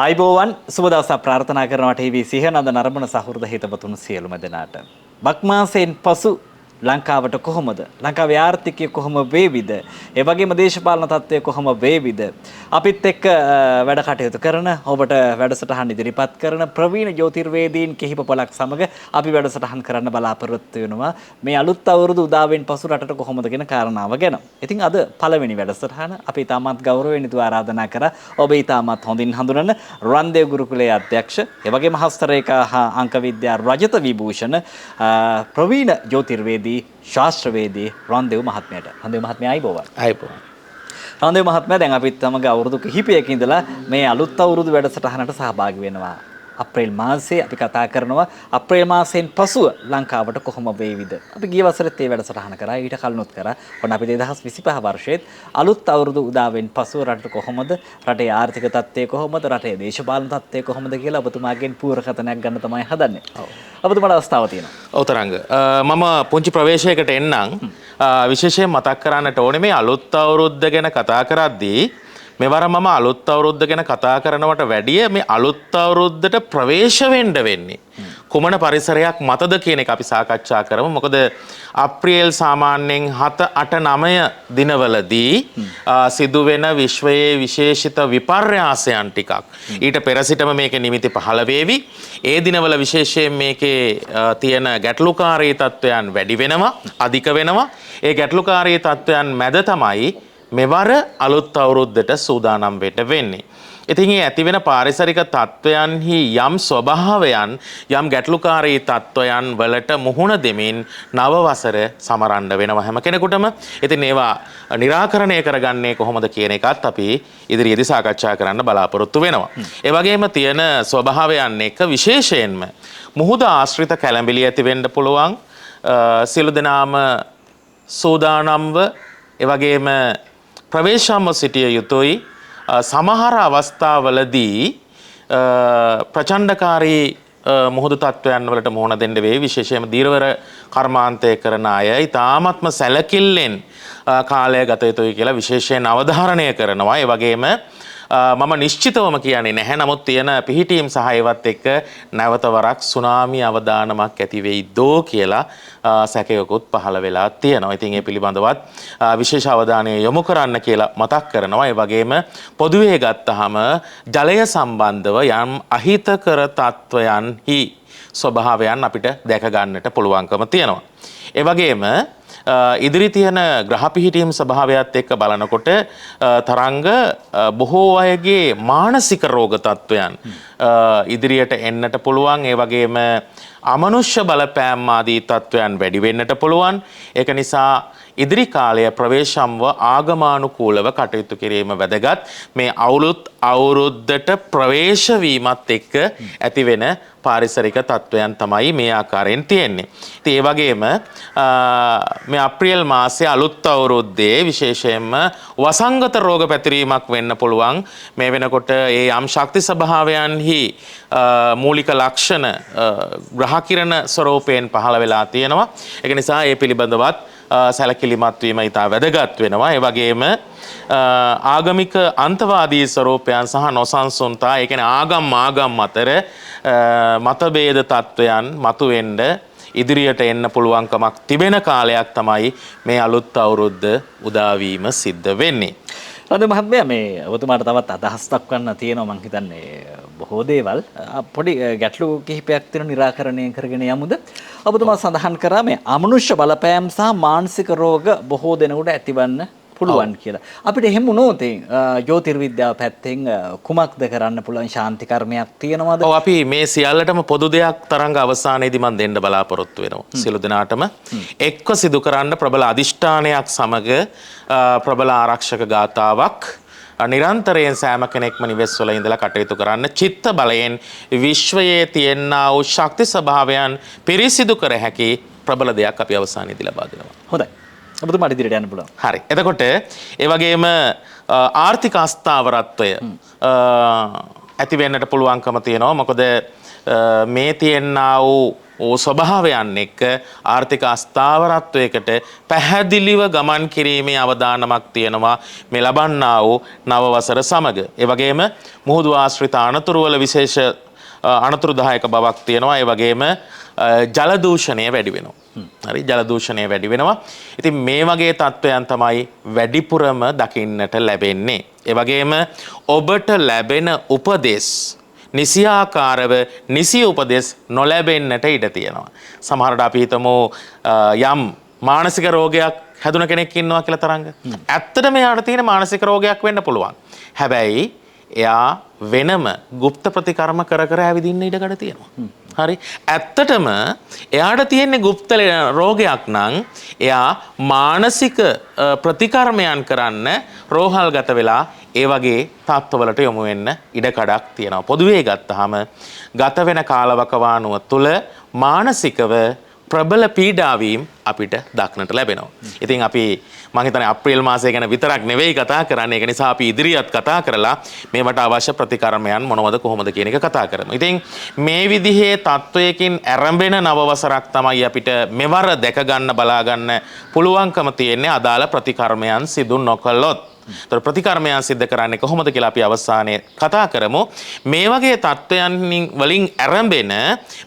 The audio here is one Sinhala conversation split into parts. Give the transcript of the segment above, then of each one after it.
ආයුබෝවන් සුබ දවසක් ප්‍රාර්ථනා කරනවා ටීවී සිහනද නරඹන සහෘද හිතවතුන් සියලුම දෙනාට. බක් මාසයෙන් පසු ලංකාවට කොහොමද? ලංකාවේ ආර්ථිකය කොහොම වේවිද? ඒ වගේම දේශපාලන තත්ත්වය කොහොම වේවිද? අපිත් එක්ක වැඩ කටයුතු කරන, ඔබට වැඩසටහන් ඉදිරිපත් කරන ප්‍රවීණ ජ්‍යොතිර්වේදීන් කිහිප පොලක් සමග අපි වැඩසටහන් කරන්න බලාපොරොත්තු වෙනවා. මේ අලුත් අවුරුදු උදාවෙන් පසු රටට කොහොමද කියන කාරණාව ගැන. ඉතින් අද පළවෙනි වැඩසටහන අපි ඉතාමත් ගෞරවයෙන් යුතුව ආරාධනා කරා ඔබ ඉතාමත් හොඳින් හඳුනන රන්දේව් ගුරුකුලයේ අධ්‍යක්ෂ, ඒ වගේම හස්තරේඛා හා අංක විද්‍යා රජත විභූෂණ ප්‍රවීණ ජ්‍යොතිර්වේදී ශාස්ත්‍රවේදී රන්දේව් මහත්මයාට. රන්දේව් මහත්මයා ආයුබෝවන්. ආයුබෝවන්. රන්දේව් මහත්මයා දැන් අපිත් සමග අවුරුදු කිහිපයක ඉඳලා මේ අලුත් අවුරුදු වැඩසටහනට සහභාගී වෙනවා. අප්‍රේල් මාසයේ අපි කතා කරනවා අප්‍රේල් මාසයෙන් පසුව ලංකාවට කොහොම වේවිද? අපි ගිය වසරෙත් මේ වැඩසටහන කරා, ඊට කලිනුත් කරා. ඔන්න අපි 2025 වර්ෂයේත් අලුත් අවුරුදු උදාවෙන් පසුව රටට කොහොමද, රටේ ආර්ථික තත්ත්වය කොහොමද, රටේ දේශපාලන තත්ත්වය කොහොමද කියලා ඔබතුමාගෙන් පූර්වකථනයක් ගන්න තමයි හදන්නේ. ඔව්. ඔබතුමාට අවස්ථාව තියෙනවා. ඔව් තරංග. මම පුංචි ප්‍රවේශයකට එන්නම්. විශේෂයෙන් මතක් කරන්නට ඕනේ මේ අලුත් අවුරුද්ද ගැන කතා කරද්දී මෙවර මම අලුත් අවුරුද්ද ගැන කතා කරනවට වැඩිය මේ අලුත් අවුරුද්දට ප්‍රවේශ වෙන්න වෙන්නේ කුමන පරිසරයක් මතද කියන එක අපි සාකච්ඡා කරමු. මොකද අප්‍රේල් සාමාන්‍යයෙන් 7 8 9 දිනවලදී සිදුවෙන විශ්වයේ විශේෂිත විපර්යාසයන් ටිකක් ඊට පෙර සිටම මේකේ නිමිති පහළ වේවි. ඒ දිනවල විශේෂයෙන් මේකේ තියෙන ගැටලුකාරී තත්වයන් වැඩි වෙනවා, අධික වෙනවා. ඒ ගැටලුකාරී තත්වයන් මැද තමයි මෙවර අලුත් අවුරුද්දට සූදානම් වෙන්න වෙන්නේ. ඉතින් මේ ඇති වෙන පාරිසරික තත්වයන්හි යම් ස්වභාවයන්, යම් ගැටලුකාරී තත්වයන් වලට මුහුණ දෙමින් නව වසර සමරන්න වෙනවා හැම කෙනෙකුටම. ඉතින් ඒවා නිරාකරණය කරගන්නේ කොහොමද කියන එකත් අපි ඉදිරියේදී සාකච්ඡා කරන්න බලාපොරොත්තු වෙනවා. ඒ වගේම තියෙන ස්වභාවයන් එක්ක විශේෂයෙන්ම මුහුද ආශ්‍රිත කැළඹිලි ඇති වෙන්න පුළුවන්. සියලු දෙනාම සූදානම්ව ඒ වගේම ප්‍රවේශම්ව සිටිය යුතුයි. සමහර අවස්ථාවලදී ප්‍රචණ්ඩකාරී මුහුදු තත්ත්වයන් වලට මුහුණ දෙන්න වෙයි. විශේෂයෙන්ම දීර්වර කර්මාන්තය කරන අය ඉතාමත්ම සැලකිල්ලෙන් කාලය ගත යුතුයි කියලා විශේෂයෙන් අවධාරණය කරනවා. ඒ වගේම මම නිශ්චිතවම කියන්නේ නැහැ. නමුත් තියෙන පිහිටීම් සහ ඒවත් එක්ක නැවත වරක් සුනාමි අවදානමක් ඇති වෙයිදෝ කියලා සැකයකුත් පහළ වෙලා තියෙනවා. ඉතින් ඒ පිළිබඳවත් විශේෂ අවධානය යොමු කරන්න කියලා මතක් කරනවා. ඒ වගේම පොදුවේ ගත්තහම ජලය සම්බන්ධව යම් අහිතකර තත්වයන්හි ස්වභාවයන් අපිට දැක ගන්නට පුළුවන්කම තියෙනවා. ඒ වගේම ඉදිරි තියෙන ග්‍රහ පිහිටීම් ස්වභාවයත් එක්ක බලනකොට තරංග බොහෝ අයගේ මානසික රෝග තත්වයන් ඉදිරියට එන්නට පුළුවන්. ඒ වගේම අමනුෂ්‍ය බලපෑම් ආදී තත්වයන් වැඩි වෙන්නට පුළුවන්. ඒක නිසා ඉදිරි කාලය ප්‍රවේශම්ව ආගමානුකූලව කටයුතු කිරීම වැදගත්. මේ අලුත් අවුරුද්දට ප්‍රවේශ වීමත් එක්ක ඇති වෙන පාරිසරික තත්වයන් තමයි මේ ආකාරයෙන් තියෙන්නේ. ඉතින් ඒ වගේම මේ අප්‍රේල් මාසයේ අලුත් අවුරුද්දේ විශේෂයෙන්ම වසංගත රෝග පැතිරීමක් වෙන්න පුළුවන්. මේ වෙනකොට ඒ යම් ශක්ති ස්වභාවයන්හි මූලික ලක්ෂණ ග්‍රහ කිරණ ස්වරූපයෙන් පහළ වෙලා තියෙනවා. ඒක නිසා ඒ පිළිබඳවත් සැලකිලිමත් වීම ඉතා වැදගත් වෙනවා. ඒ වගේම ආගමික අන්තවාදී ස්වරූපයන් සහ නොසන්සුන්තා, ඒ කියන්නේ ආගම් ආගම් අතර මතභේද තත්වයන් මතුවෙන්න ඉදිරියට එන්න පුළුවන්කමක් තිබෙන කාලයක් තමයි මේ අලුත් අවුරුද්ද උදා වීම සිද්ධ වෙන්නේ. රන්දේව් මහත්මයා මේ ඔබතුමාට තවත් අදහස් දක්වන්න තියෙනවා මං හිතන්නේ බොහෝ දේවල්. පොඩි ගැටලු කිහිපයක් තියෙන නිරාකරණය කරගෙන යමුද? ඔබතුමා සඳහන් කරා මේ අමනුෂ්‍ය බලපෑම් සහ මානසික රෝග බොහෝ දෙනෙකුට ඇතිවන්න පුළුවන් කියලා. අපිට එහෙම වුණොත් ජ්‍යොතිර්විද්‍යාව පැත්තෙන් කුමක්ද කරන්න පුළුවන්? ශාන්ති කර්මයක් තියෙනවද? ඔව්, අපි මේ සියල්ලටම පොදු දෙයක් තරංග අවසානයේදී මම දෙන්න බලාපොරොත්තු වෙනවා. සියලු දෙනාටම එක්ව සිදු කරන්න ප්‍රබල අදිෂ්ඨානයක් සමග ප්‍රබල ආරක්ෂක ගාථාවක් නිරන්තරයෙන් සෑම කෙනෙක්ම නිවෙස්වල ඉඳලා කටයුතු කරන්න චිත්ත බලයෙන් විශ්වයේ තියෙනා වූ ශක්ති ස්වභාවයන් පිරිසිදු කර හැකි ප්‍රබල දෙයක් අපි අවසානයේදී ලබා දෙනවා. හොඳයි. ඔබතුමාට ඉදිරියට යන්න පුළුවන්. හරි. එතකොට ඒ වගේම ආර්ථික අස්ථාවරත්වය ඇති වෙන්නට පුළුවන්කම තියෙනවා. මොකද මේ තියෙනා වූ ඕ ස්වභාවයන් එක්ක ආර්ථික අස්ථාවරත්වයකට පැහැදිලිව ගමන් කිරීමේ අවදානමක් තියෙනවා මේ ලබන්නා වූ නව වසර සමග. ඒ වගේම මුහුදු ආශ්‍රිත අනතුරු වල විශේෂ අනතුරුදායක බවක් තියෙනවා. ඒ වගේම ජල දූෂණය වැඩි වෙනවා. හරි, ජල දූෂණය වැඩි වෙනවා. ඉතින් මේ වගේ තත්ත්වයන් තමයි වැඩිපුරම දකින්නට ලැබෙන්නේ. ඒ වගේම ඔබට ලැබෙන උපදෙස් නිසියාකාරව නිසි උපදෙස් නොලැබෙන්නට ඉඩ තියෙනවා. සමහරට අපි හිතමු යම් මානසික රෝගයක් හැදුන කෙනෙක් ඉන්නවා කියලා තරංග. ඇත්තටම එයාට තියෙන මානසික රෝගයක් වෙන්න පුළුවන්. හැබැයි එයා වෙනම ගුප්ත ප්‍රතිකර්ම කර කර ඇවිදින්න ඉඩකඩ තියෙනවා. හරි. ඇත්තටම එයාට තියෙන්නේ ගුප්ත රෝගයක් නම් එයා මානසික ප්‍රතිකර්මයන් කරන්න රෝහල්ගත වෙලා ඒ වගේ තත්ත්වවලට යොමු වෙන්න ඉඩකඩක් තියෙනවා. පොදුවේ ගත්තාම ගත වෙන කාලවකවානුව තුළ මානසිකව ප්‍රබල පීඩාවීම් අපිට දක්නට ලැබෙනවා. ඉතින් අපි මං හිතන්නේ අප්‍රේල් මාසය ගැන විතරක් නෙවෙයි කතා කරන්නේ. ඒක නිසා අපි ඉදිරියත් කතා කරලා මේවට අවශ්‍ය ප්‍රතිකර්මයන් මොනවද කොහොමද කියන එක කතා කරමු. ඉතින් මේ විදිහේ තත්වයකින් ඇරඹෙන නව වසරක් තමයි අපිට මෙවර දැක ගන්න බලා ගන්න පුළුවන්කම තියෙන්නේ අදාළ ප්‍රතිකර්මයන් සිදු නොකළොත්. ඒතර ප්‍රතිකර්මයන් සිද්ධ කරන්නේ කොහොමද කියලා අපි අවසානයේ කතා කරමු. මේ වගේ තත්ත්වයන් වලින් ඇරඹෙන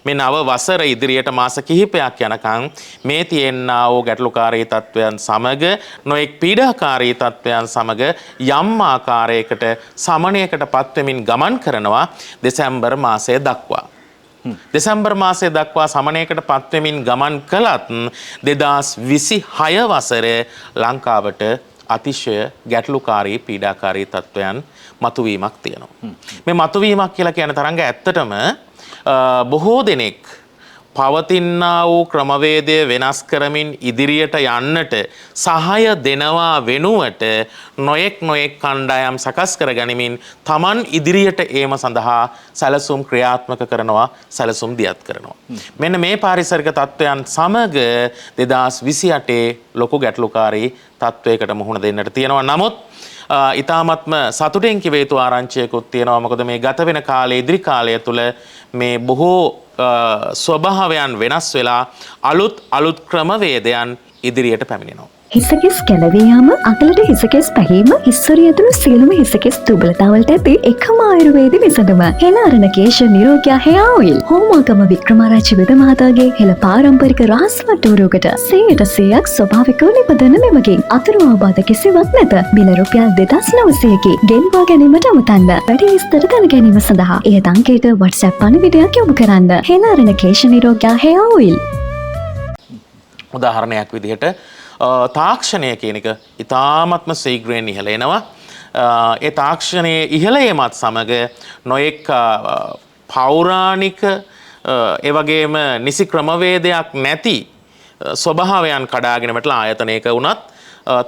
මේ නව වසර ඉදිරියට මාස කිහිපයක් යනකම් මේ තියෙනා වූ ගැටලුකාරී තත්ත්වයන් සමග නොඑක් පීඩාකාරී තත්ත්වයන් සමග යම් ආකාරයකට සමනයකට පත්වෙමින් ගමන් කරනවා දෙසැම්බර් මාසය දක්වා. දෙසැම්බර් මාසය දක්වා සමනයකට පත්වෙමින් ගමන් කළත් 2026 වසරේ ලංකාවට අතිශය ගැටලුකාරී පීඩාකාරී තත්ත්වයන් මතුවීමක් තියෙනවා. මේ මතුවීමක් කියලා කියන තරංග ඇත්තටම බොහෝ දෙනෙක් පවතිනා වූ ක්‍රමවේදය වෙනස් කරමින් ඉදිරියට යන්නට සහාය දෙනවා වෙනුවට නොයෙක් නොයෙක් කණ්ඩායම් සකස් කර ගනිමින් Taman ඉදිරියට ඒම සඳහා සැලසුම් ක්‍රියාත්මක කරනවා, සැලසුම් දියත් කරනවා. මෙන්න මේ පාරිසරික තත්ත්වයන් සමග 2028 ලොකු ගැටලුකාරී තත්ත්වයකට මුහුණ දෙන්නට තියෙනවා. නමුත් ඉතාමත්ම සතුටෙන් කිව යුතු ආරංචියකුත් තියෙනවා. මොකද මේ ගත වෙන කාලයේ ඉදිරි කාලය තුළ මේ බොහෝ ස්වභාවයන් වෙනස් වෙලා අලුත් අලුත් ක්‍රමවේදයන් ඉදිරියට පැමිණෙනවා. හිසකෙස් කැළවී යාම, අකලට හිසකෙස් පැහීම, හිස්සොරිය ඇතුළු සියලුම හිසකෙස් දුබලතාවලට ඇති එකම ආයුර්වේද විසඳුම. හෙළ අරණ කේශ නිරෝග්‍ය හෙයා ඔයිල්. හෝමාගම වික්‍රමාරච්චි වෙද මහතාගේ හෙළ පාරම්පරික රහස් වට්ටෝරුවකට 100%ක් ස්වභාවිකව නිපදවන මෙමගින් අතුරු ආබාධ කිසිවක් නැත. මිල රුපියල් 2900කි. ගෙන්වා ගැනීමට අමතන්න. වැඩි විස්තර දැන ගැනීම සඳහා ඉහත අංකයට WhatsApp පණිවිඩයක් යොමු කරන්න. හෙළ අරණ කේශ නිරෝග්‍ය හෙයා ඔයිල්. උදාහරණයක් විදිහට තාක්ෂණය කියන එක ඉතාමත්ම ශීඝ්‍රයෙන් ඉහළ එනවා. ඒ තාක්ෂණයේ ඉහළ ඒමත් සමග නොයෙක් පෞරාණික ඒ වගේම නිසි ක්‍රමවේදයක් නැති ස්වභාවයන් කඩාගෙන වැටලා ආයතනයක වුණත්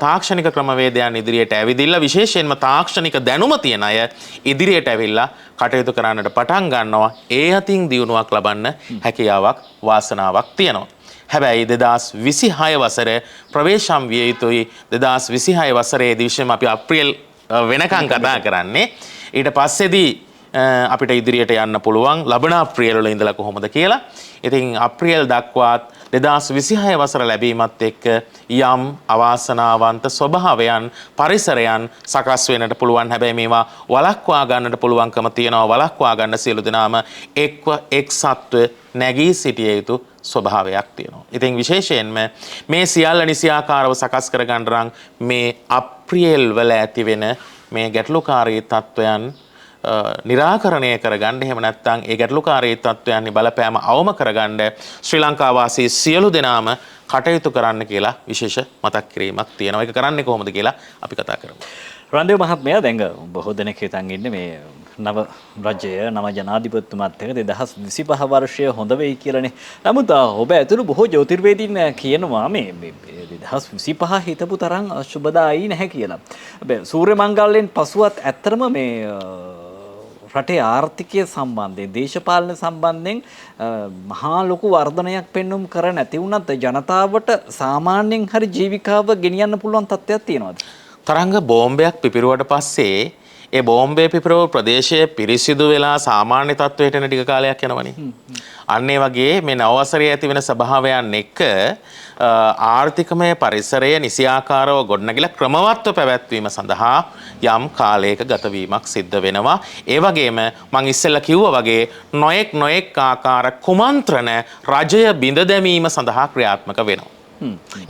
තාක්ෂණික ක්‍රමවේදයන් ඉදිරියට ඇවිදිලා විශේෂයෙන්ම තාක්ෂණික දැනුම තියෙන අය ඉදිරියට ඇවිල්ලා කටයුතු කරන්නට පටන් ගන්නවා. ඒ අතින් දියුණුවක් ලබන්න හැකියාවක් වාසනාවක් තියෙනවා. හැබැයි 2026 වසර ප්‍රවේශම් විය යුතුයි. 2026 වසරේදී විශේෂයෙන්ම අපි අප්‍රේල් වෙනකන් කතා කරන්නේ. ඊට පස්සේදී අපිට ඉදිරියට යන්න පුළුවන් ලබන අප්‍රේල් වල ඉඳලා කොහොමද කියලා. ඉතින් අප්‍රේල් දක්වාත් 2026 වසර ලැබීමත් එක්ක යම් අවාසනාවන්ත ස්වභාවයන් පරිසරයන් සකස් වෙන්නට පුළුවන්. හැබැයි මේවා වළක්වා ගන්නට පුළුවන්කම තියෙනවා. වළක්වා ගන්න සියලු දෙනාම එක්ව එක්සත්ව නැගී සිටිය යුතු ස්වභාවයක් තියෙනවා. ඉතින් විශේෂයෙන්ම මේ සියල්ල නිසියාකාරව සකස් කරගන්න නම් මේ අප්‍රේල් වල ඇති වෙන මේ ගැටලුකාරී තත්ත්වයන් නිරාකරණය කරගන්න, එහෙම නැත්නම් ඒ ගැටලුකාරී තත්ත්වයන්හි බලපෑම අවම කරගන්න ශ්‍රී ලංකා වාසී සියලු දෙනාම කටයුතු කරන්න කියලා විශේෂ මතක් කිරීමක් තියෙනවා. ඒක කරන්නේ කොහොමද කියලා අපි කතා කරමු. රන්දේව මහත්මයා, දැන් බොහෝ දෙනෙක් හිතන් ඉන්නේ මේ නව රජය නව ජනාධිපතිතුමත් එක්ක 2025 වර්ෂය හොඳ වෙයි කියලානේ. නමුත් ඔබ ඇතුළු බොහෝ ජ්‍යොතිර්වේදීන් කියනවා මේ 2025 හිතපු තරම් සුබදායී නැහැ කියලා. හැබැයි සූර්ය මංගල්‍යයෙන් පසුවත් ඇත්තටම මේ රටේ ආර්ථිකය සම්බන්ධයෙන් දේශපාලන සම්බන්ධයෙන් මහා ලොකු වර්ධනයක් පෙන්නුම් කර නැති වුණත් ජනතාවට සාමාන්‍යයෙන් හරි ජීවිකාව ගෙනියන්න පුළුවන් තත්ත්වයක් තියෙනවද? තරංග බෝම්බයක් පිපිරුවට පස්සේ ඒ බෝම්බය පිපිරව ප්‍රදේශය පිරිසිදු වෙලා සාමාන්‍ය තත්ත්වයට එන ටික කාලයක් යනවනේ. අන්න ඒ වගේ මේ නව වසරේ ඇති වෙන ස්වභාවයන් එක්ක ආර්ථිකමය පරිසරය නිසියාකාරව ගොඩනැගිලා ක්‍රමවත්ව පැවැත්වීම සඳහා යම් කාලයක ගතවීමක් සිද්ධ වෙනවා. ඒ වගේම මං ඉස්සෙල්ලා කිව්වා වගේ නොයෙක් නොයෙක් ආකාර කුමන්ත්‍රණ රජය බිඳ දැමීම සඳහා ක්‍රියාත්මක වෙනවා.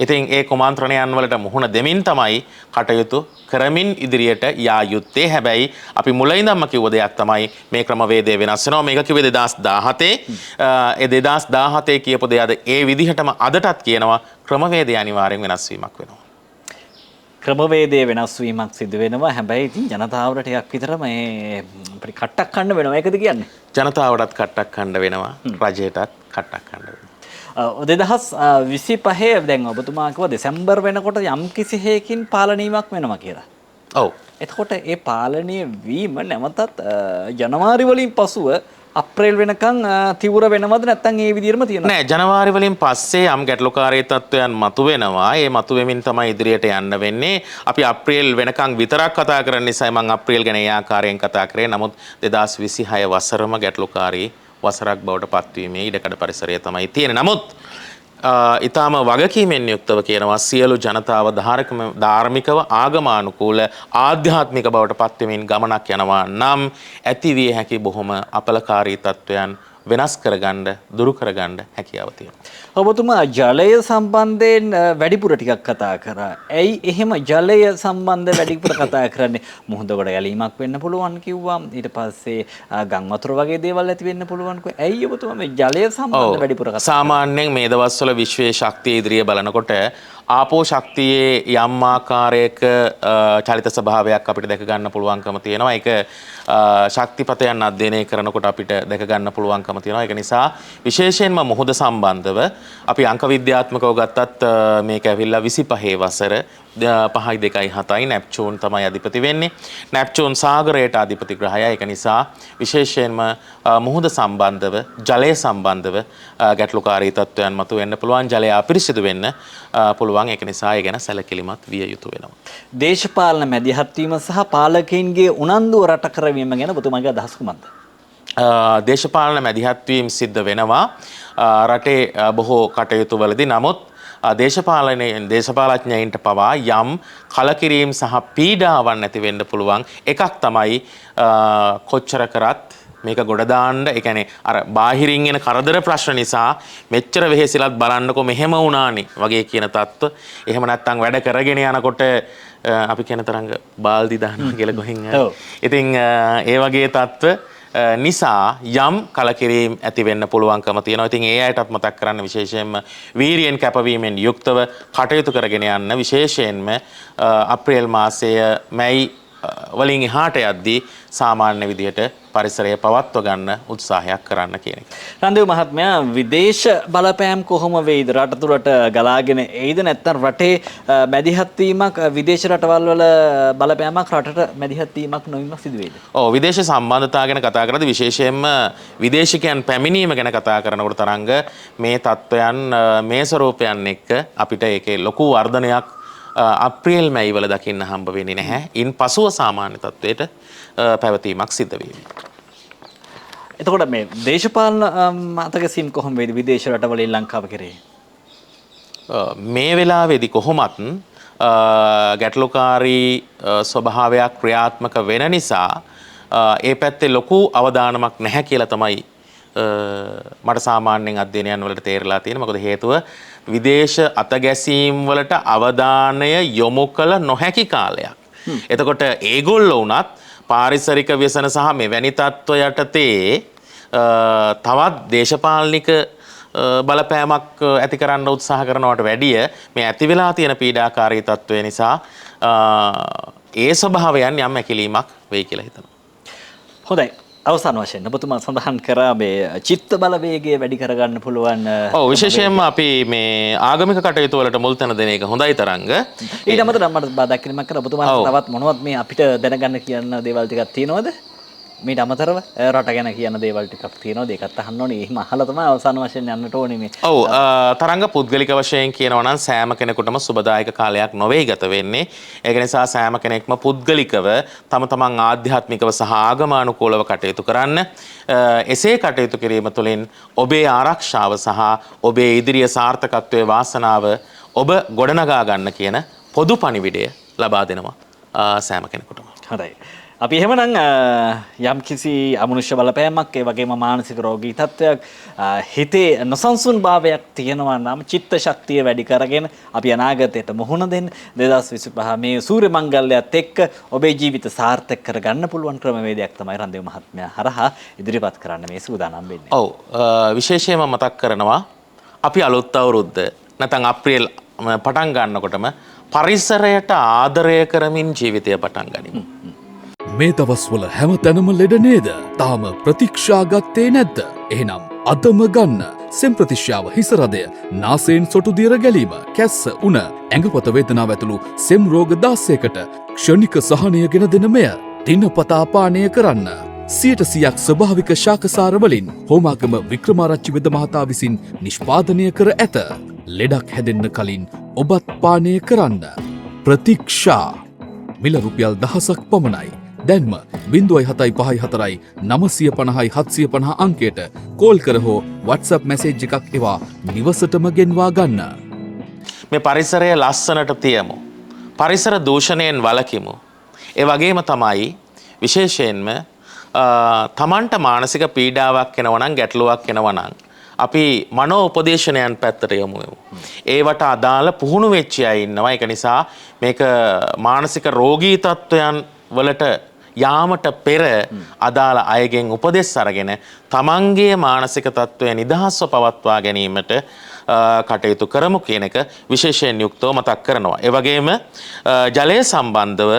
ඉතින් ඒ කුමන්ත්‍රණයන් වලට මුහුණ දෙමින් තමයි කටයුතු කරමින් ඉදිරියට යා යුත්තේ. හැබැයි අපි මුල ඉඳන්ම කිව්ව දෙයක් තමයි මේ ක්‍රමවේදය වෙනස් වෙනවා. මේක කිව්වේ 2017. ඒ 2017 කියපු දේ අද ඒ විදිහටම අදටත් කියනවා, ක්‍රමවේදය අනිවාර්යෙන් වෙනස් වීමක් වෙනවා. ක්‍රමවේදය වෙනස් වීමක් සිදු වෙනවා. හැබැයි ඉතින් ජනතාවට ටිකක් විතර මේ අපිට කට්ටක් කන්න වෙනවා. ඒකද කියන්නේ? ජනතාවටත් කට්ටක් කන්න වෙනවා, රජයටත් කට්ටක් කන්න වෙනවා. 2025 දැන් ඔබතුමා කිව්වා දෙසැම්බර් වෙනකොට යම් කිසි හේකින් පාලනීයක් වෙනවා කියලා. ඔව්. එතකොට ඒ පාලනීය වීම නැවතත් ජනවාරි වලින් පසුව අප්‍රේල් වෙනකන් තීව්‍ර වෙනවද නැත්නම් ඒ විදිහටම තියෙනවද? නෑ, ජනවාරි වලින් පස්සේ යම් ගැටලුකාරී තත්ත්වයන් මතුවෙනවා. ඒ මතුවෙමින් තමයි ඉදිරියට යන්න වෙන්නේ. අපි අප්‍රේල් වෙනකන් විතරක් කතා කරන නිසා මම අප්‍රේල් ගැන ඒ ආකාරයෙන් කතා කරේ. නමුත් 2026 වසරම ගැටලුකාරී වසරක් බවට පත්වීමේ ඉඩකඩ පරිසරය තමයි තියෙන්නේ. නමුත් ඊටාම වගකීමෙන් යුක්තව කියනවා සියලු ජනතාව ධාර්මිකව ආගමානුකූල ආධ්‍යාත්මික බවට පත්වෙමින් ගමනක් යනවා නම් ඇතිවිය හැකි බොහොම අපලකාරී තත්ත්වයන් වෙනස් කරගන්න, දුරු කරගන්න හැකියාව තියෙනවා. ඔබතුමා ජලය සම්බන්ධයෙන් වැඩිපුර ටිකක් කතා කරා. ඇයි එහෙම ජලය සම්බන්ධ වැඩිපුර කතා කරන්නේ? මුහුද ගොඩ ගැලීමක් වෙන්න පුළුවන් කිව්වා. ඊට පස්සේ ගම් වතුර වගේ දේවල් ඇති වෙන්න පුළුවන් කිව්වා. ඇයි ඔබතුමා මේ ජලය සම්බන්ධ වැඩිපුර කතා කරන්නේ? සාමාන්‍යයෙන් මේ දවස්වල විශ්වයේ ශක්තිය ඉදිරිය බලනකොට ආපෝ ශක්තියේ යම් ආකාරයක චලිත ස්වභාවයක් අපිට දැක ගන්න පුළුවන්කම තියෙනවා. ඒක ශක්තිපතයන් අධ්‍යයනය කරනකොට අපිට දැක ගන්න පුළුවන්කම තියෙනවා. ඒක නිසා විශේෂයෙන්ම මුහුද සම්බන්ධව අපි අංක විද්‍යාත්මකව ගත්තත් මේක ඇවිල්ලා 25 වසර 5 2 7 නැප්චූන් තමයි අධිපති වෙන්නේ. නැප්චූන් සාගරයට අධිපති ග්‍රහයා. ඒක නිසා විශේෂයෙන්ම මුහුද සම්බන්ධව, ජලය සම්බන්ධව ගැටලුකාරී තත්ත්වයන් මතුවෙන්න පුළුවන්, ජලය අපිරිසිදු වෙන්න පුළුවන්. ඒක නිසා ඒ ගැන සැලකිලිමත් විය යුතු වෙනවා. දේශපාලන මැදිහත් වීම සහ පාලකයින්ගේ උනන්දුව රට කරවීම ගැන ඔබතුමාගේ අදහස කුමක්ද? දේශපාලන මැදිහත් වීම සිද්ධ වෙනවා රටේ බොහෝ කටයුතු වලදී. නමුත් දේශපාලඥයින්ට පවා යම් කලකිරීම් සහ පීඩාවන් ඇති වෙන්න පුළුවන්. එකක් තමයි කොච්චර කරත් මේක ගොඩ දාන්න, ඒ කියන්නේ අර බාහිරින් එන කරදර ප්‍රශ්න නිසා මෙච්චර වෙහෙසිලත් බලන්නකො මෙහෙම වුණානේ වගේ කියන තත්ත්ව. එහෙම නැත්නම් වැඩ කරගෙන යනකොට අපි කියන තරංග බාල්දි දානවා කියලා කොහෙන් හරි. ඉතින් ඒ වගේ තත්ත්ව නිසා යම් කලකිරීම් ඇති වෙන්න පුළුවන්කම තියෙනවා. ඉතින් ඒ අයටත් මතක් කරන්න විශේෂයෙන්ම වීරියෙන් කැපවීමෙන් යුක්තව කටයුතු කරගෙන යන්න. විශේෂයෙන්ම අප්‍රේල් මාසය මැයි වලින් එහාට යද්දී සාමාන්‍ය විදිහට පරිසරය පවත්ව ගන්න උත්සාහයක් කරන්න කියන එක. රන්දේව මහත්මයා, විදේශ බලපෑම් කොහොම වෙයිද? රට තුළට ගලාගෙන එයිද නැත්නම් රටේ මැදිහත් වීමක්, විදේශ රටවල් වල බලපෑමක් රටට මැදිහත් වීමක් නොවීමක් සිදු වෙයිද? ඔව්, විදේශ සම්බන්ධතා ගැන කතා කරද්දී විශේෂයෙන්ම විදේශිකයන් පැමිණීම ගැන කතා කරනකොට තරංග මේ තත්ත්වයන් මේ ස්වරූපයන් එක්ක අපිට ඒකේ ලොකු වර්ධනයක් අප්‍රේල් මැයි වල දකින්න හම්බ වෙන්නේ නැහැ. ඉන් පසුව සාමාන්‍ය තත්ත්වයට පැවතීමක් සිද්ධ වීම. එතකොට මේ දේශපාලන අතගැසීම් කොහොම වේද විදේශ රටවලින් ලංකාව කෙරෙහි? මේ වෙලාවේදී කොහොමත් ගැටලුකාරී ස්වභාවයක් ක්‍රියාත්මක වෙන නිසා ඒ පැත්තේ ලොකු අවධානමක් නැහැ කියලා තමයි මට සාමාන්‍යයෙන් අධ්‍යයනයන් වලට තේරලා තියෙන්නේ. මොකද හේතුව විදේශ අතගැසීම් වලට අවධානය යොමු කළ නොහැකි කාලයක්. එතකොට ඒගොල්ලෝ වුණත් පාරිසරික ව්‍යසන සහ මෙවැනි තත්ත්ව යටතේ තවත් දේශපාලනික බලපෑමක් ඇති කරන්න උත්සාහ කරනවට වැඩිය මේ ඇති වෙලා තියෙන පීඩාකාරී තත්ත්වය නිසා ඒ ස්වභාවයන් යම් ඇකිලීමක් වෙයි කියලා හිතනවා. හොඳයි. අවසාන වශයෙන් ඔබතුමා සඳහන් කරා මේ චිත්ත බලවේගය වැඩි කරගන්න පුළුවන්. ඔව්, විශේෂයෙන්ම අපි මේ ආගමික කටයුතු වලට මුල් තැන දෙන එක හොඳයි තරංග. ඊට අමතරව මට බාධා කිරීමක් කරා ඔබතුමා තවත් මොනවද මේ අපිට දැනගන්න කියන්න දේවල් ටිකක් තියෙනවද? මීට අමතරව රට ගැන කියන දේවල් ටිකක් තියෙනවා. ඒකත් අහන්න ඕනේ. එහෙම අහලා තමයි අවසාන වශයෙන් යන්නට ඕනේ මේ. ඔව්, තරංග පුද්ගලික වශයෙන් කියනවා නම් සෑම කෙනෙකුටම සුබදායක කාලයක් නොවේ ගත වෙන්නේ. ඒක නිසා සෑම කෙනෙක්ම පුද්ගලිකව තම තමන් ආධ්‍යාත්මිකව සහ ආගමානුකූලව කටයුතු කරන්න. එසේ කටයුතු කිරීම තුළින් ඔබේ ආරක්ෂාව සහ ඔබේ ඉදිරිය සාර්ථකත්වයේ වාසනාව ඔබ ගොඩනගා ගන්න කියන පොදු පණිවිඩය ලබා දෙනවා සෑම කෙනෙකුටම. හොඳයි. අපි එහෙමනම් යම්කිසි අමනුෂ්‍ය බලපෑමක්, ඒ වගේම මානසික රෝගී තත්ත්වයක්, හිතේ නොසන්සුන් භාවයක් තියෙනවා නම් චිත්ත ශක්තිය වැඩි කරගෙන අපි අනාගතයට මුහුණ දෙන්න 2025 මේ සූර්ය මංගල්‍යයත් එක්ක ඔබේ ජීවිත සාර්ථක කරගන්න පුළුවන් ක්‍රමවේදයක් තමයි රන්දේව මහත්මයා හරහා ඉදිරිපත් කරන්න මේ සූදානම් වෙන්නේ. ඔව්, විශේෂයෙන්ම මතක් කරනවා අපි අලුත් අවුරුද්ද නැත්නම් අප්‍රේල් පටන් ගන්නකොටම පරිසරයට ආදරය කරමින් ජීවිතය පටන් ගනිමු. මේ දවස්වල හැම තැනම ලෙඩ නේද? තාම ප්‍රතික්ෂා ගත්තේ නැද්ද? එහෙනම් අදම ගන්න. සෙම් ප්‍රතිශ්‍යාව, හිස රදය, නාසයෙන් සොටු දියර ගැලීම, කැස්ස, උණ, ඇඟපත වේදනාව ඇතුළු සෙම් රෝග 16කට ක්ෂණික සහනය ගෙන දෙන මෙය දිනපතා පානය කරන්න. 100%ක් ස්වභාවික ශාකසාර වලින් හෝමාගම වික්‍රමාරච්චි වෙද මහතා විසින් නිෂ්පාදනය කර ඇත. ලෙඩක් හැදෙන්න කලින් ඔබත් පානය කරන්න. ප්‍රතික්ෂා. මිල රුපියල් 1000ක් පමණයි. දැන්ම 0.754 950 750 අංකයට කෝල් කර හෝ WhatsApp message එකක් එවා නිවසටම ගෙන්වා ගන්න. මේ පරිසරය ලස්සනට තියමු. පරිසර දූෂණයෙන් වළකිමු. ඒ වගේම තමයි විශේෂයෙන්ම තමන්ට මානසික පීඩාවක් එනවා නම්, ගැටලුවක් එනවා නම් අපි මනෝ උපදේශනයන් පැත්තට යොමු වෙමු. ඒවට අදාළ පුහුණු වෙච්ච අය ඉන්නවා. ඒක නිසා මේක මානසික රෝගී තත්ත්වයන් වලට යාමට පෙර අදාළ අයගෙන් උපදෙස් අරගෙන තමන්ගේ මානසික තත්ත්වය නිදහස්ව පවත්වා ගැනීමට කටයුතු කරමු කියන එක විශේෂයෙන් යුක්තව මතක් කරනවා. ඒ වගේම ජලය සම්බන්ධව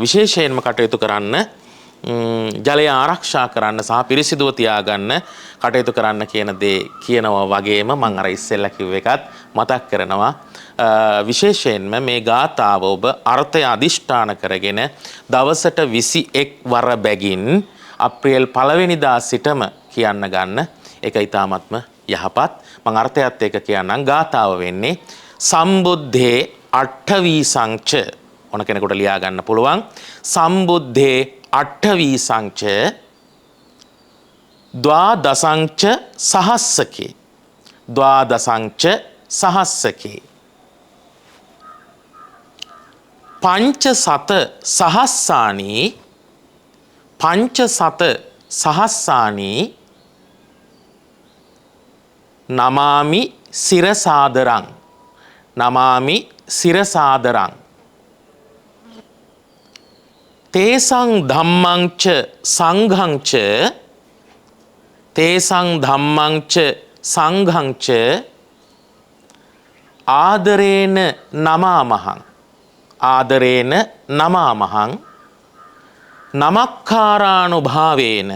විශේෂයෙන්ම කටයුතු කරන්න, ජලය ආරක්ෂා කරන්න සහ පිරිසිදුව තියාගන්න කටයුතු කරන්න කියන දේ කියනවා වගේම මං අර ඉස්සෙල්ලා කිව්ව එකත් මතක් කරනවා. විශේෂයෙන්ම මේ ගාථාව ඔබ අර්ථය අදිෂ්ඨාන කරගෙන දවසට 21 වර බැගින් අප්‍රේල් 1 වෙනිදා සිටම කියන්න ගන්න. ඒක ඉතාමත්ම යහපත්. මං අර්ථයත් එක්ක කියන්නම්. ගාථාව වෙන්නේ සම්බුද්ධේ අට්ඨවීසංච. ඕන කෙනෙකුට ලියා ගන්න පුළුවන්. සම්බුද්ධේ අට්ඨවීසංච ද්වාදසංච සහස්සකේ. ද්වාදසංච සහස්සකේ. පංචසත සහස්සානි, පංචසත සහස්සානි නමාමි සිරසාදරං, නමාමි සිරසාදරං. තේසං ධම්මංච සංඝංච, තේසං ධම්මංච සංඝංච ආදරේන නමාමහං, ආදරේන නමාමහං. නමක්ඛාරානුභාවේන,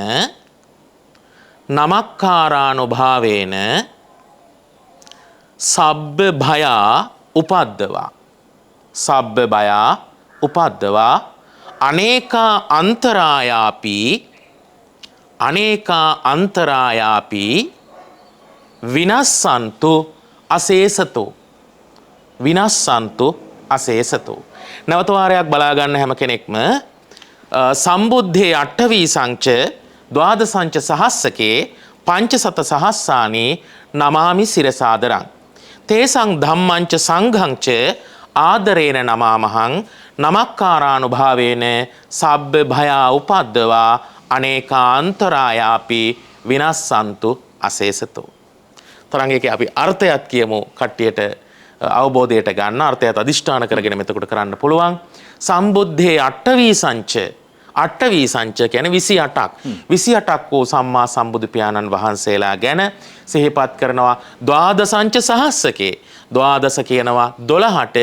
නමක්ඛාරානුභාවේන සබ්බ භයා උපද්දවා, සබ්බ භයා උපද්දවා. අනේකා අන්තරායාපි, අනේකා අන්තරායාපි විනස්සන්තු අසේසතෝ, විනස්සන්තු අසේසතෝ. නැවත වාරයක් බලා ගන්න හැම කෙනෙක්ම සම්බුද්ධේ අට්ඨවීසංච ද්වාදසංච සහස්සකේ පංචසත සහස්සානි නමාමි සිරසාදරං. තේසං ධම්මංච සංඝංච ආදරේන නමාමහං නමක්කාරානුභාවේන සබ්බ භයා උපද්දවා අනේකාන්තරායාපි විනස්සන්තු අසේසතෝ. තරංගයක අපි අර්ථයත් කියමු කට්ටියට අවබෝධයට ගන්න. අර්ථයත් අදිෂ්ඨාන කරගෙන මෙතකොට කරන්න පුළුවන්. සම්බුද්ධේ අට්ඨවීසංච, අට්ඨවීසංච කියන්නේ 28ක්. 28ක් වූ සම්මා සම්බුදු පියාණන් වහන්සේලා ගැන සිහිපත් කරනවා. ද්වාදසංච සහස්සකේ, ද්වාදස කියනවා 12ට,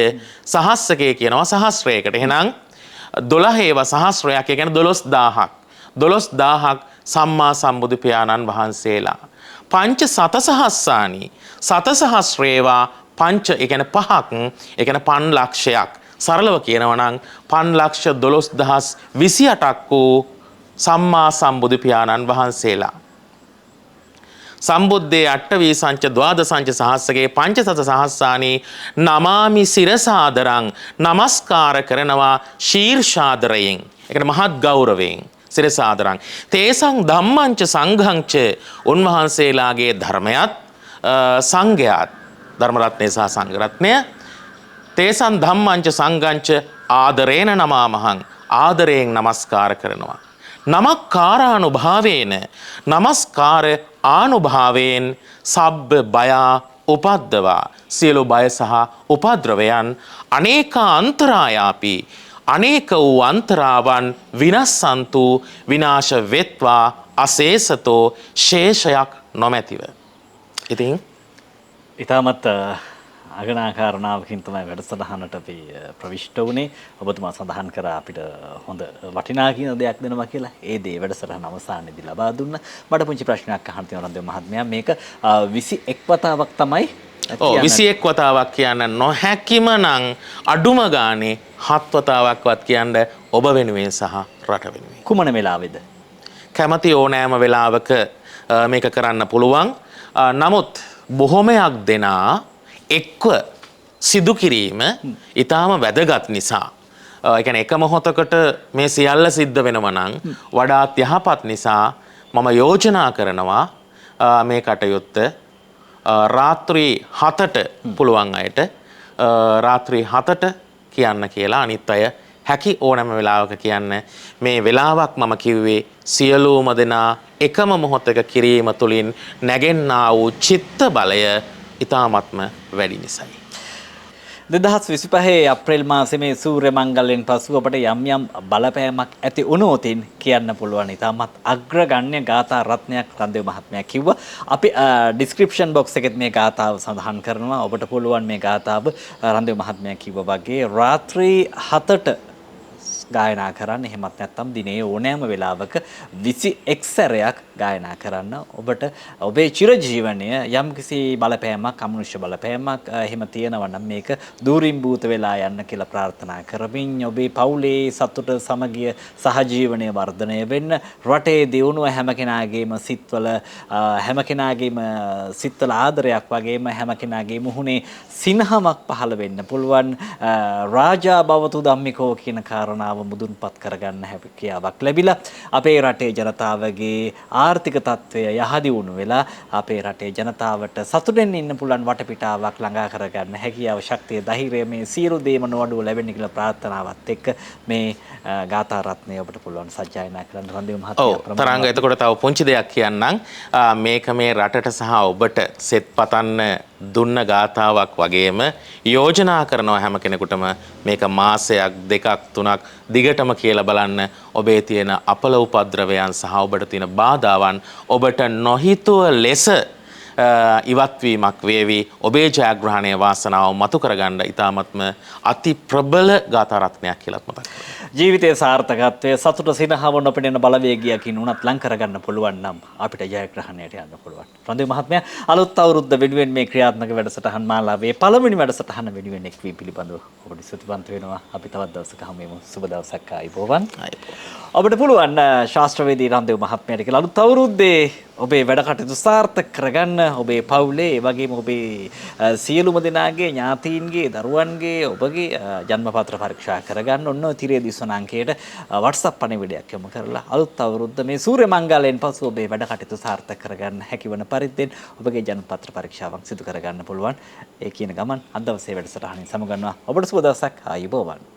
සහස්සකේ කියනවා සහස්‍රයකට. එහෙනම් 12 ඒවා සහස්‍රයක්, ඒ කියන්නේ 12000ක්. 12000ක් සම්මා සම්බුදු පියාණන් වහන්සේලා. පංච සත සහස්සානි, සත සහස්‍රේවා පංච, ඒ කියන්නේ පහක්, ඒ කියන්නේ 5 ලක්ෂයක්. සරලව කියනවා නම් 5,12,028ක් වූ සම්මා සම්බුදු පියාණන් වහන්සේලා. සම්බුද්දේ අට්ඨවී සංච ද්වාදසංච සහස්සකේ පංචසත සහස්සානි නමාමි සිරසාදරං, නමස්කාර කරනවා ශීර්ෂාදරයෙන්, ඒ කියන්නේ මහත් ගෞරවයෙන් සිරසාදරං. තේසං ධම්මංච සංඝංච, උන්වහන්සේලාගේ ධර්මයත් සංඝයාත්, ධර්ම රත්නය සහ සංඝ රත්නය, තේසං ධම්මංච සංඝංච ආදරේන නමාමහං, ආදරයෙන් නමස්කාර කරනවා. නමක්කාරානුභාවේන, නමස්කාර ආනුභාවයෙන් සබ්බ බයා උපද්දවා, සියලු බය සහ උපද්‍රවයන්, අනේක අන්තරායාපි, අනේක වූ අන්තරාවන්, විනස්සන්තු, විනාශ වෙත්වා, අශේෂතෝ, ශේෂයක් නොමැතිව. ඉතින් ඉතාමත් අගනා කාරණාවකින් තමයි වැඩසටහනට අපි ප්‍රවිෂ්ඨ වුණේ. ඔබතුමා සඳහන් කරා අපිට හොඳ වටිනා කියන දෙයක් දෙනවා කියලා. ඒ දේ වැඩසටහන අවසානයේදී ලබා දුන්නා. මට පුංචි ප්‍රශ්නයක් අහන්න තියෙනවා රන්දේව මහත්මයා. මේක 21 වතාවක් තමයි ඔව්, 21 වතාවක් කියන්න නොහැකිම නම් අඩුම ගානේ 7 වතාවක්වත් කියන්න ඔබ වෙනුවෙන් සහ රට වෙනුවෙන්. කුමන වෙලාවේද? කැමති ඕනෑම වෙලාවක මේක කරන්න පුළුවන්. නමුත් බොහොමයක් දෙනා එක්ව සිදු කිරීම ඊටාම වැදගත් නිසා, ඒ කියන්නේ එක මොහොතකට මේ සියල්ල සිද්ධ වෙනවා නම් වඩාත් යහපත් නිසා මම යෝජනා කරනවා මේ කටයුත්ත රාත්‍රී 7ට පුළුවන් අයට රාත්‍රී 7ට කියන්න කියලා. අනිත් අය හැකි ඕනෑම වෙලාවක කියන්න. මේ වෙලාවක් මම කිව්වේ සියලුම දෙනා එකම මොහොතක කිරීම තුළින් නැගෙන්නා වූ චිත්ත බලය ඉතාමත්ම වැඩි නිසායි. 2025 අප්‍රේල් මාසේ මේ සූර්ය මංගලයෙන් පසු අපට යම් යම් බලපෑමක් ඇති වුණොතින් කියන්න පුළුවන් ඉතාමත් අග්‍රගණ්‍ය ගාථා රත්නයක් රන්දේව මහත්මයා කිව්වා. අපි ඩිස්ක්‍රිප්ෂන් බොක්ස් එකෙත් මේ ගාථාව සඳහන් කරනවා. ඔබට පුළුවන් මේ ගාථාව රන්දේව මහත්මයා කිව්වා වගේ රාත්‍රී 7ට ගායනා කරන්න. එහෙමත් නැත්නම් දිනේ ඕනෑම වෙලාවක 21 සැරයක් ගායනා කරන්න. ඔබට ඔබේ චිරජීවනය යම්කිසි බලපෑමක්, අමනුෂ්‍ය බලපෑමක් එහෙම තියෙනවා නම් මේක දූරින් භූත වෙලා යන්න කියලා ප්‍රාර්ථනා කරමින් ඔබේ පවුලේ සතුට, සමගිය සහජීවනය වර්ධනය වෙන්න, රටේ දියුණුව හැම කෙනාගේම සිත්වල, හැම කෙනාගේම සිත්වල ආදරයක් වගේම හැම කෙනාගේ මුහුණේ සිනහමක් පහළ වෙන්න පුළුවන්. රාජා භවතු ධම්මිකෝ කියන කාරණාව මුදුන්පත් කරගන්න හැකියාවක් ලැබිලා අපේ රටේ ජනතාවගේ ආර්ථික තත්ත්වය යහදියුණු වෙලා අපේ රටේ ජනතාවට සතුටෙන් ඉන්න පුළුවන් වටපිටාවක් ළඟා කරගන්න හැකියාව, ශක්තිය, ධෛර්යය මේ සියලු දේම නොඅඩුව ලැබෙන්න කියලා ප්‍රාර්ථනාවත් එක්ක මේ ගාථා රත්නය ඔබට පුළුවන් සජ්ජායනා කරන්න. රන්දේව මහත්මයා, ඔව් තරංග, එතකොට තව පුංචි දෙයක් කියන්නම්. මේක මේ රටට සහ ඔබට සෙත් පතන්න දුන්න ගාථාවක් වගේම යෝජනා කරනවා හැම කෙනෙකුටම මේක මාසයක් දෙකක් තුනක් දිගටම කියලා බලන්න. ඔබේ තියෙන අපල උපද්‍රවයන් සහ ඔබට තියෙන බාධාවන් ඔබට නොහිතුව ලෙස ඉවත්වීමක් වේවි. ඔබේ ජයග්‍රහණය වාසනාව මතු කරගන්න ඉතාමත්ම අති ප්‍රබල ගාථා රත්නයක් කියලාත් මතක් කරනවා. ජීවිතයේ සාර්ථකත්වය, සතුට, සිනහව නොපෙනෙන බලවේගයකින් උනත් ලං කරගන්න පුළුවන් නම් අපිට ජයග්‍රහණයට යන්න පුළුවන්. රන්දේව මහත්මයා, අලුත් අවුරුද්ද වෙනුවෙන් මේ ක්‍රියාත්මක වැඩසටහන් මාලාවේ පළවෙනි වැඩසටහන වෙනුවෙන් එක්වීම පිළිබඳව ඔබට ස්තුතිවන්ත වෙනවා. අපි තවත් දවසක හමු වෙමු. සුබ දවසක්. ආයුබෝවන්. ආයුබෝවන්. ඔබට පුළුවන් ශාස්ත්‍රවේදී රන්දේව මහත්මයාට කියලා අලුත් අවුරුද්දේ ඔබේ වැඩ කටයුතු සාර්ථක කරගන්න, ඔබේ පවුලේ, ඒ වගේම ඔබේ සියලුම දෙනාගේ, ඥාතීන්ගේ, දරුවන්ගේ, ඔබගේ ජන්මපත්‍ර පරීක්ෂා කරගන්න ඔන්න ඔය තිරේ දිස්වන අංකයට WhatsApp පණිවිඩයක් යොමු කරලා අලුත් අවුරුද්ද මේ සූර්ය මංගලයෙන් පසු ඔබේ වැඩ කටයුතු සාර්ථක කරගන්න හැකිවන පරිද්දෙන් ඔබගේ ජන්මපත්‍ර පරීක්ෂාවක් සිදු කරගන්න පුළුවන්. ඒ කියන ගමන් අද දවසේ වැඩසටහනින් සමුගන්නවා. ඔබට සුබ දවසක්. ආයුබෝවන්.